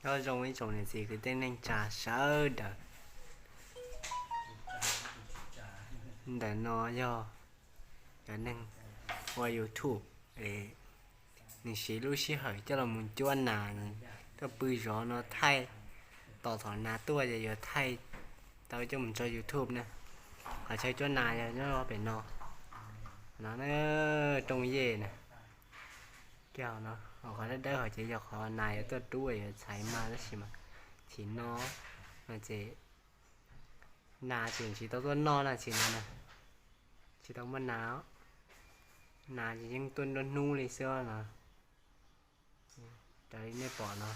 Nyob zoo ib tsoom niam txiv kwv tij neej tsa sawv daws. Ntawm no yog cov neeg ua YouTube, nws siv lub sij hawm coj los mus cuab nas, tuaj pw zov no thaij, tos thaum nas tuaj ces yuav thaij tau coj mus tso YouTube na. Qhov chaw cuab nas yog nyob pem no, no rooj yej na. Kiag no qhov dawb dawb hov ces yog qhov nas yuav tuaj rub yuav txhais mas, tab sis mas chim no no ces nas ces tsis tau tuaj noj na, chim no na tsis tau muaj nas. Nas ces yeej tuaj nruab hnub li xwb no. Raws li nej pom no,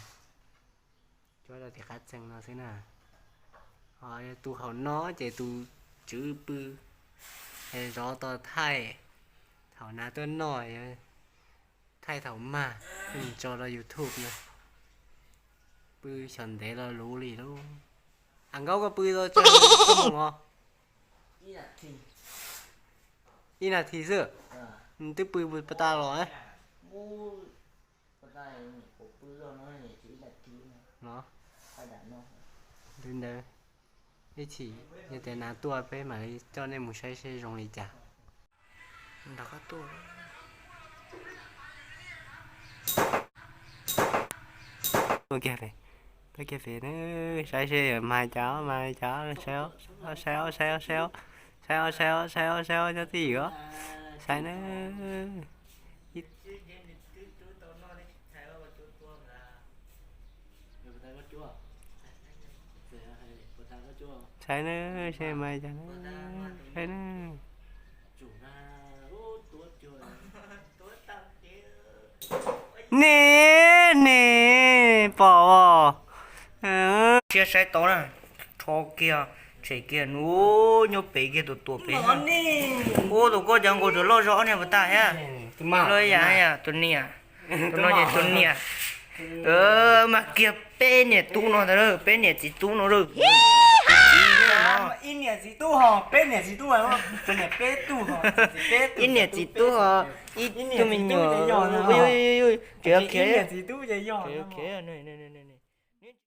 cuab rau tim qab txee no xwb na. Ho yog tus hauv no ces tus tswv pw, zov tos thaij, thaum nas tuaj noj, thaij thaum mag, tso rau YouTube na. Pw xyov ntev lo lus li lauj. A Nkaub, koj pw tau tsawg mus os? Ib nas this xwb, nws twb pw puas tas los? Li ntawd, ib chim yog tias nas tuaj peb mam li coj nej mus saib seb zoo li cas. Tuaj kiag pem, tuaj kiag pem na, saib seb mas cas, mas cas, saib, saib, saib, saib, saib, saib, saib, saib, nyob twj ywm, saib na. Saib na, seb mas cas, saib na. Niam, niam, pom os. Siab saib tau na, rho kiag, tshem kiag, nub nyob pem kiag tus tuam pem. Ub, tus koj cov nkaus tsuas loj zog ob niag puas tag thiab? Loj ib yam, tus niam, tus no ces tus niam. Mas kiag peb niam tub no ntag, peb niam txiv tub no. Ib niam txiv tub ho peb niam txiv tub, ib niam txiv tub ho ib tug me nyuam. Tseem khiav, tseem khiav.